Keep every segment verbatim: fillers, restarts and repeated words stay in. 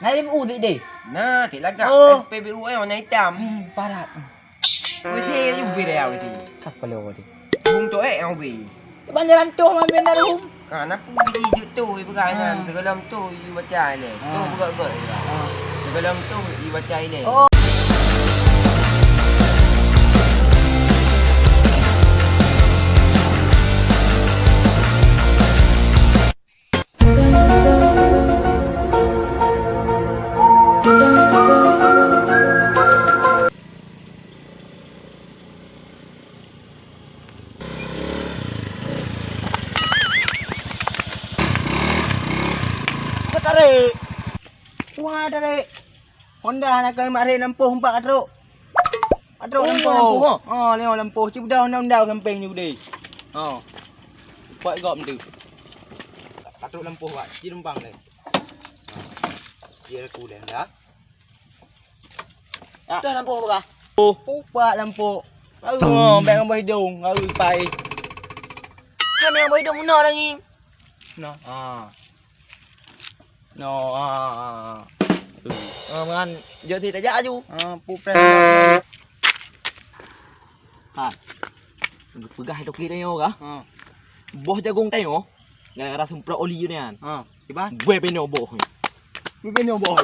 Na P B U deh. Na, tik lagak. Oh. P B U, eh, warna hitam. Hmm, parat. Weh, si, you beri dia, weh, si. Siapa lo deh? Hom tu, eh, yang beri. Banjaran tu, mampir dalam. Kan, apa beri juk tu, you pegang kan. Ah. Teugalam tu, you baca ni. Tu, ah, beugöt-göt, you. Ah. Teugalam tu, you baca ni. Oh. Tarik. Wah, tarik. Honda hana keuneuk marit lampôh empat ka trok. Ka trok lampôh. Oh, nyoe lampôh. Cit beudôh honda-honda gampéng nyoe beudôh. Oh. Pat gob tu. Ka trok lampôh, Pak. Cit lumpang lé. Dia aku dah dah. Dah lampôh, Pak. Oh, upat lampôh. Baru, oh, bèk ngon boh idông, baru pai. Hai, ngon boh idông meunoe lagi. Noh, ah. No, ah, ah, ah. Ah, man, jok sit tajak aju. Ah, pu preh. Ha. Peugah toke tanyoe kah? Ha. Boh jagong tanyoe, gara-gara semprot oli nyan. Ha. Kiban? Bèe pinoe boh. Bèe pinoe boh.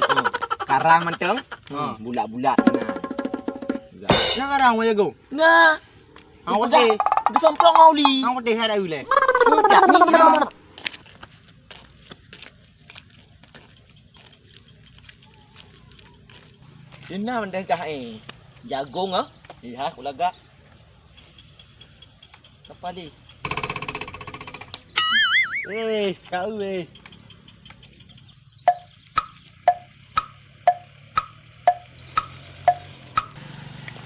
Karang mantong. Ha. Hmm, bulat-bulat na. Nah, karang boh jagong. Nah. Hang peugah. Geusomprot ngon oli. Hang peugah ada ulèe. Peugah ni. Ina mantong cah, eh. Jagong, ah. Iya, kulagak. Apa ni? Eh, kau, eh.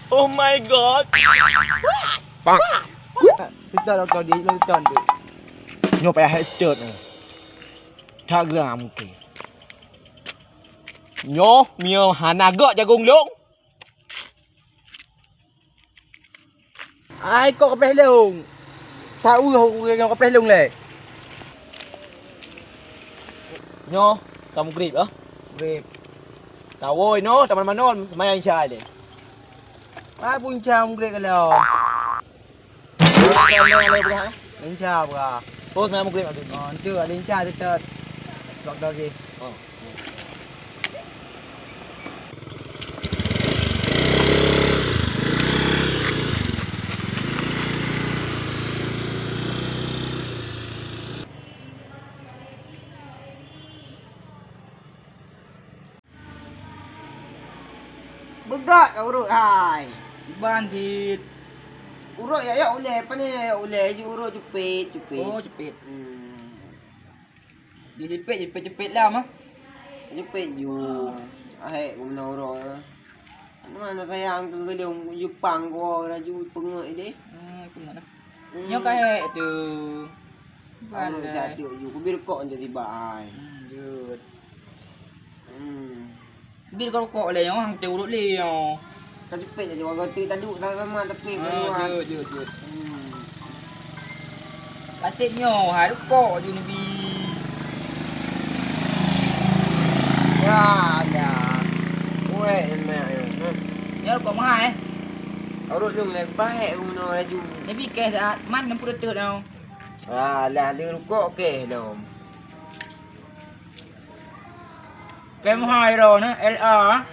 Oh my God. Pak. Kita lah kau dia, lah, kita, dia. Nyoe payah headshot ni. That geurang mungkin. Nyoe mie hana gok jagong lôn. Ai kok kapreh lôn. Tahu ureueng nyang kapreh lôn lé. Nyoe ka mugrib ah. Mugrib. Tawoe nyoe taman manon seumayang isya lé. Ai punca mugrib ka lôn. Insya Allah. Oh, seumayang mugrib tu. Oh, entu ada insya tetap. Waktu lagi. Oh. Beugöt ka urot hai. Bandit. Urot ya, ya ulèe, pane ya ulèe, ju urot cupet, cupet. Oh, cupet. Hmm. Di cupet, cupet, cupet lah mah. Cupet ju. Ah. Ahek guna urot. Mana sayang ke gedung Jepang ko laju peungeut deh. Hmm, peungeut lah. Hmm. Nyoe ka hek tu. Anu jatuh ju, kubir kok untuk tiba ai. Hmm, jut. Hmm. Bil kau kok lé nyoe, hang teu urut lé nyoe. Ka cepet aja, orang tu taduk sama-sama tapi keluar. Ah, jut, jut, jut. Hmm. Patik nyoe, hai rukok ju Nabi. Ya, ada. Weh, enak ya. Hmm. Ya, rukok mahal, eh. Urut lung lé, bahek guna laju. Nabi keh saat man enam puluh detik tau. Ah, lah, dia rukok keh dong. Kem hai ro na, L A.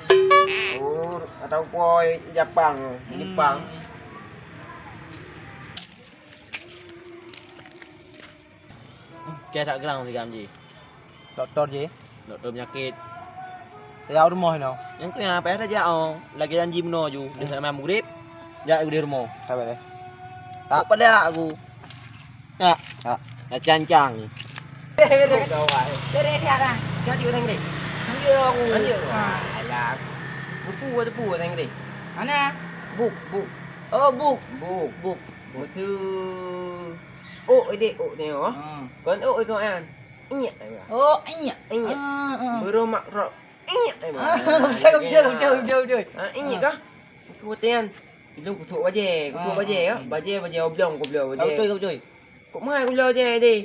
Oh, atau poi Japang, Jepang. Kaya tak gerang si Gamji. Doktor ji. Doktor penyakit. Ya rumoh no. Yang tu yang apa ada jak oh. Lagi janji meno ju. Dia sama mugrib. Jak di rumoh. Sabar deh. Tak pada aku. Ya. Ya. Dah cancang ni. Dari siapa? Jadi orang deh. Anjir aku. Anjir. Ha. Alah. Buku ada buku orang deh. Mana? Buk, buk. Oh, buk. Buk. Buk. Betul. Oh, edek oh ni oh. Hmm. Kon oh itu kan. Inyak. Oh, inyak. Inyak. Ah, ah. Baru mak rok. Inyak. Ah, betul, betul, betul, betul, betul. Ha, inyak kah? Aku tanya. Ilung kutuk baje, kutuk baje ya. Baje, baje oblong ku bloe baje. Betul, betul. Kok mai ku bloe baje deh.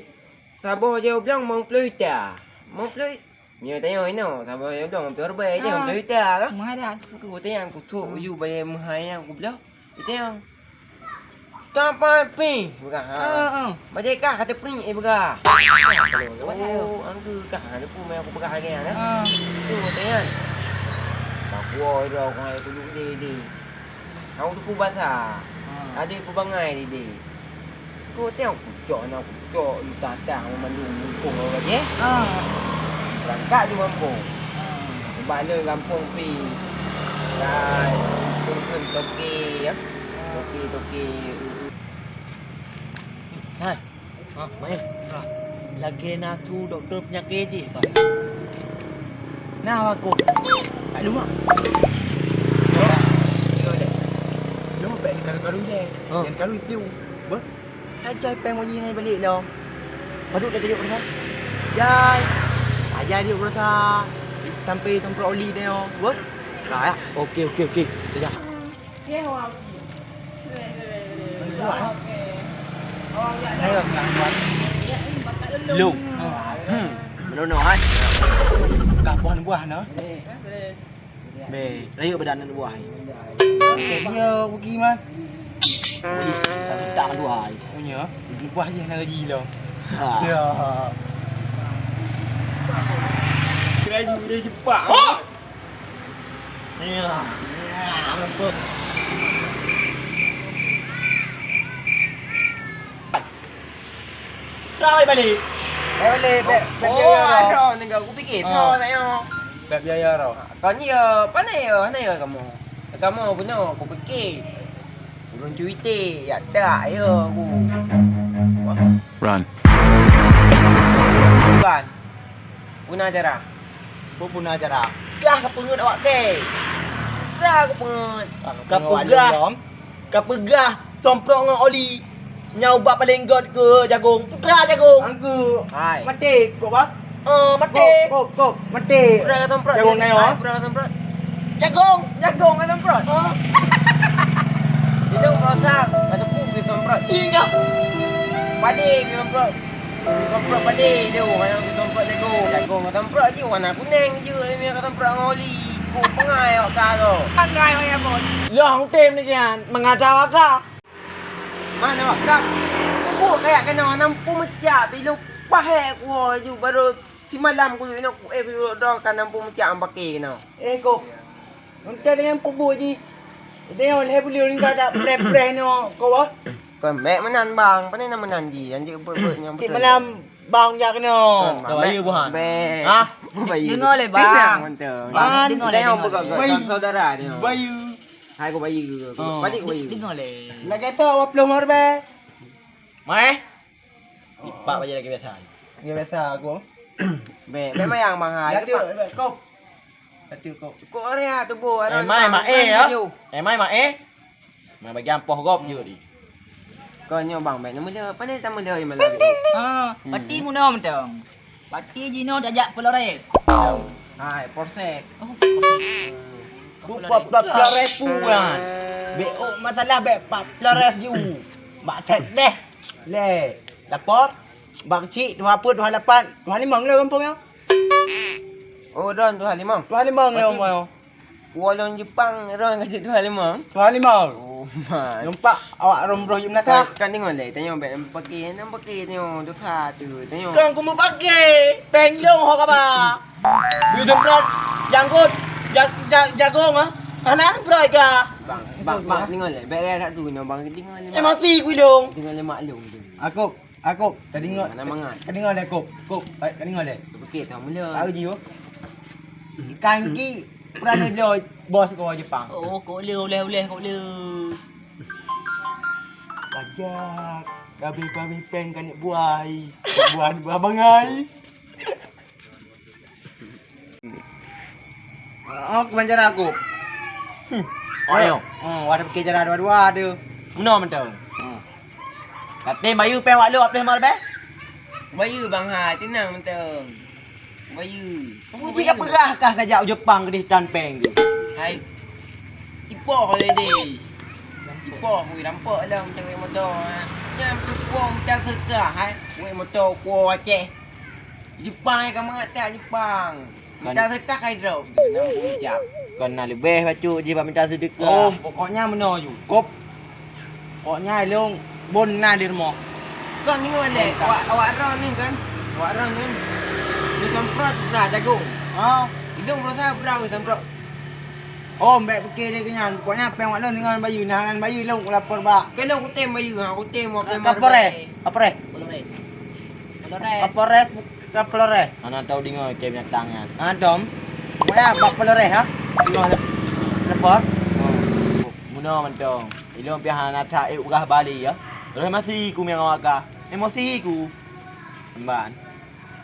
Saboh baje oblong lima puluh juta. Lima puluh Nyoe tanyoe inoe, saboh nyoe dong, hampir rubah je, Ah. hampir juta lah. Mahal dah. Aku tanyong, aku tok, Hmm. you bayar mahal nyang aku blah. Tanyong. Tampai pih, peugah, ha. Ah, ah. Bajai kah, kata pring, eh, peugah. Buat saya. Oh, angka kah, ada pun main aku peugah lagi, ya, kan? Ah. Tu, tanyong. Takwa dah, aku hai kudu deh, deh. Aku tu pun basah. Ah. Ada pun bangai deh, deh. Kau tengok kucok na kucok, lu tatah mandum bungkôh lagi, eh. Ah. Berangkat di kampung. Ah. Bak le gampông pi. Dah turun toke, ya. Toke, toke. Hai. Ha, mai. Ha. Lagèe na su dokto peunyakét jih, Pak. Na aku. Tak lumak. Lu bèk karu-karu je. Ha. Yang karu itu. Beuh. Tajai péng wajih ngai balek lom. Padub dah tajok rasa. Jai. Tajai tajok rasa. Sampai semprot oli dia. Beuh. Dah ya. Okey, okey, okey. Tajak. Buah, eh? Ayo, buah. Lung. Hmm. Melono, hai. Kah pohon buah na. Be, rayeuk bak danan buah. Dia pergi mah. Minta dua. Punya. Buah je na gaji lo. Ha. Ya. Kira je boleh jepak. Oh! Ya. Ya, betul. Dah balik. Dah balik, bèk, bèk biaya dah. Oh, ada, tinggal aku fikir. Ah. Tahu tak, ya? Bèk biaya dah. Kan ya, pandai ya, pandai ya kamu. Kamu guna aku fikir. Ulôn cuite, yak tak ya aku. Run. Run. Guna cara. Peue puna cara? Dah kapeungeut awak teh. Dah kapeungeut. Ah, kapeungeut awak lom. Kapeugah, kapeugah somprot ngon oli. Nyang ubat paleng gèt keu jagong. Putra jagong. Angku. Hai. Maté, kok bah? Oh, maté. Kop, kop, kop. Maté. Putra ka somprot. Jagong nyoe. Hai, putra ka somprot. Jagong. Jagong ka somprot. Oh. Itu proses. Kata pun ka somprot. Iya. Padi ka somprot. Geutomprot padé jih, hana geutomprot jagong. Jagong geutomprot jih, warna kunèng jih, geutomprot ngon oli. Kok peungai awak ka tu. Peungai awak ya, Bos. Long tem ni kian, mengada waka. Mana awak ka? Kubuk kayak kena nampu mecak, bilong pahek kuah jih, baru simalam kuyu inoe, eh, kuyu dong ka nampu mecak am pakai kena. Eh, kok. Unta dengan peubuet jih. Dia oleh beliau ni tak ada preh-preh ni, kau bah. Kon bèk meunan bang, pane na meunan jih, anjeuk beuet-beuet nyang beutôi. Cit malam bang jak kena. Kon, bang, bèk. Bayu buhan. Bèk. Hah? Bayu. Dengar lé, bang. Pinang mantong. Bang, dengar lé, dengar lé. Bayu. Saudara dia. Bayu. Hai, kau Bayu. Oh. Balik kau Bayu. Dengar lé. Lagi tu, dua puluh marbeh. Mai. Ipak baja lagi biasa. Lagi biasa aku. Bèk, bèk mayang bang hai. Lagi tu, kau. Lagi tu, kau. Cukup hari ah tubuh. Eh, mai mak eh ya. Eh, mai mak eh. Mai bagi ampoh gop je di. Kau nyoe bang, bèk nyoe meulo. Pane ta meulo di malam ni? Ah, pati munoe mantong. Pati jinoe tajak Flores. Hai, Polsek. Oh, Polsek. Bukan Flores. Flores puan. Bèk, oh, masalah bèk Pak Flores ju. Mak set deh. Le, lapor. Bang Cik, dua peuet, dua lapan, dua limong le gampông nyoe. Oh, don dua limong. Dua limong le gampông nyoe. Walong Jepang, ron ka jeuet dua limong. Dua limong. Oh, man. Nampak awak rom roh yum naka. Kan, kan tengok le, tengok bèk pakai, nam pakai tengok dosa tu, tengok. Kan aku mau pakai, peng long ho kaba. Beli semprot, janggut, ja-, ja-, jagong ah. Hana semprot ka. Bang, bang, bang, tengok le, bèk le satu nyoe bang, tengok le. Eh, mati ku long. Tengok le mak long tu. Aku Akop, tadi ngok. Mana mangat? Tadi ngok deh, Kop. Kop, tadi ngok deh. Bukit tu mula. Tahu ji, oh. Ikan ki pernah dia bos kau Jepang. Oh, kok le, uleh, uleh, kok le. Bajak, kami-kami peng kan buai. Buah, buah bangai. Oh, keuman cara aku. Hmm. Oh, ayo. Hmm, ada pikir cara dua-dua tu. Meunoe mantong. Hmm. Katem bayu peng wak lôn, wak pleh mal beh? Bayu bang hai, tenang mantong. Bayu. Puji ka peugah kah kajak u Jepang keudeh tan peng tu. Hai. Ipoh holiday. Ipoh kui rampok lom cewek motor. Nyam tu kuong cang serkah hai. Cewek motor kuong Aceh. Jepang nyang ka mangat that Jepang. Kon minta seudeukah ka jidrop. Keunan puncak. Kon na leubeh bacut jih bak minta seudeukah. Oh, pokoknya meunoe ju. Kop. Pokoknya ilong bon na di rumoh. Kon ingat lé, awak, awak droe ni kan? Awak droe ni. Ni semprot bra jagung. Ha? Ilong berusaha bra semprot. Oh, bèk pike lé keu nyan. Pokoknya péng awak lôn singoh bayeue, nah ngon bayeue lôn kulapor bak. Keu lôn kutem bayeue, ha, kutem. Kapolres. Kapolres. Kapolres. Kapolres. Kapolres. Hana tau deungoe keu binatang nyan. Hana tau. Pokoknya bak Polres, ha? Deungoe lé. Lapor. Oh. Meunoe mantong. Ilong pih hana that ék peugah bali, ya. Terus emosi ku meunyoe awak ka. Emosi ku. Emban.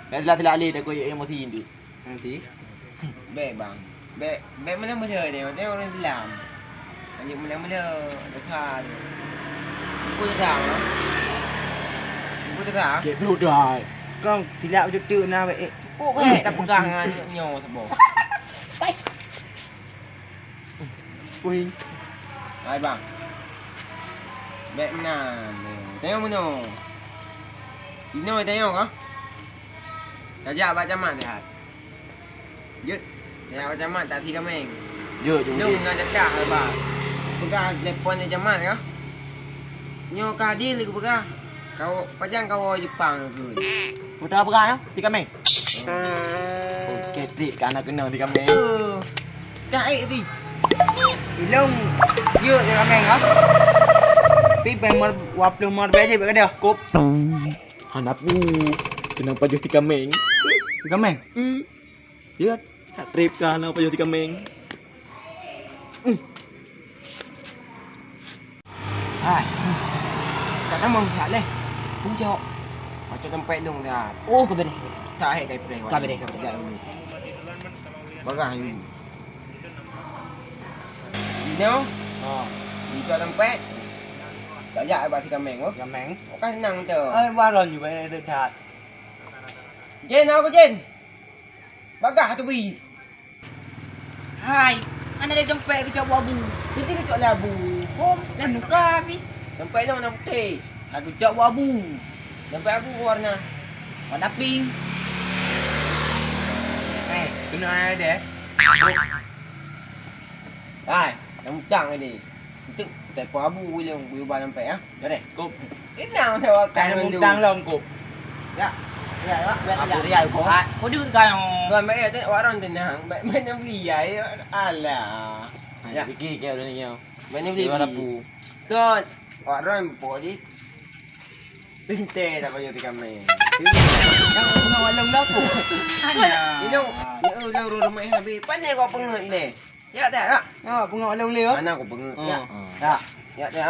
Bèk silap-silap lé takot emosi tu. Nanti. Bèk, bang. Bèk, bèk meuleuh-meuleuh dia, dia ureueng Islam. Lanjut meuleuh-meuleuh, dosa dia. Buku dosa, ha? Buku dosa? Cek peluda. Kong silap beutôi na, bèk, eh. Cukup, bèk, dah pegang dengan nyoe saboh. Ui. Hai, bang. Bèk meunan. Tengok meunoe. Inoe tengok, ha? Tajak bak camat sihat. Jeuet, tajak bak camat tak si kaméng. Jeuet, jeuet, jeuet. Lôn na cakap, Alba. Peugah telepon lé camat ka. Nyoe ka adil geupeugah. Kau pajan kawoe Jepang keu. Peugah, peugah, ya, si kaméng. Oh, ketik ka na keunong si kaméng. Eh, dah ék ti. Ilong, jeuet si kaméng, ha? Pi péng mar, dua puluh mar bèk jih bèk ka dia. Kop. Hana pu. Keunong pajoh si kaméng. Si kaméng? Hmm. Ya, tak trip ka na pajoh ti kaméng. Hmm. Hai. Kat nama meuhat leh? Pucok. Pacok dompet lôn dah. Oh, ka beureh. Tak hai kai preh. Ka beureh, ka beureh. Bagah ni. Inoe. Ha. Pucok dompet. Tak jak bak si kaméng, oh. Kaméng. Oh, kan senang tu. Eh, baron juga ada that. Jin, aku Jin. Bagah tu bi. Hai, ana lé dompet geucok bu abu. Jadi geucok lé abu. Hom, lé muka bi. Dompet nyoe warna putih. Hai geucok bu abu. Dompet abu warna. Warna pink. Eh, kena ada. Hai, dah utang tadi. Itu telepon abu ulung, buyuba sampai, ya. Jare, kop. Inang saya wakang. Kan utang lom, kop. Ya. Ya, ya. Apa dia, kop? Ah, kau dengar kan? Tuan baik, tu orang tenang. Baik main yang beli ya. Alah. Ya. Fikir ke orang ni. Main yang beli. Tuan, orang pok di. Tinte dah banyak tiga main. Yang kena walau dah aku. Alah. Ini, ini orang rumah habis. Pandai kau pengen deh. Ya tak, ya? Ha, peungeuet lôn lé, oh. Mana aku peungeuet? Hmm. Ya. Ya. Ya, ya.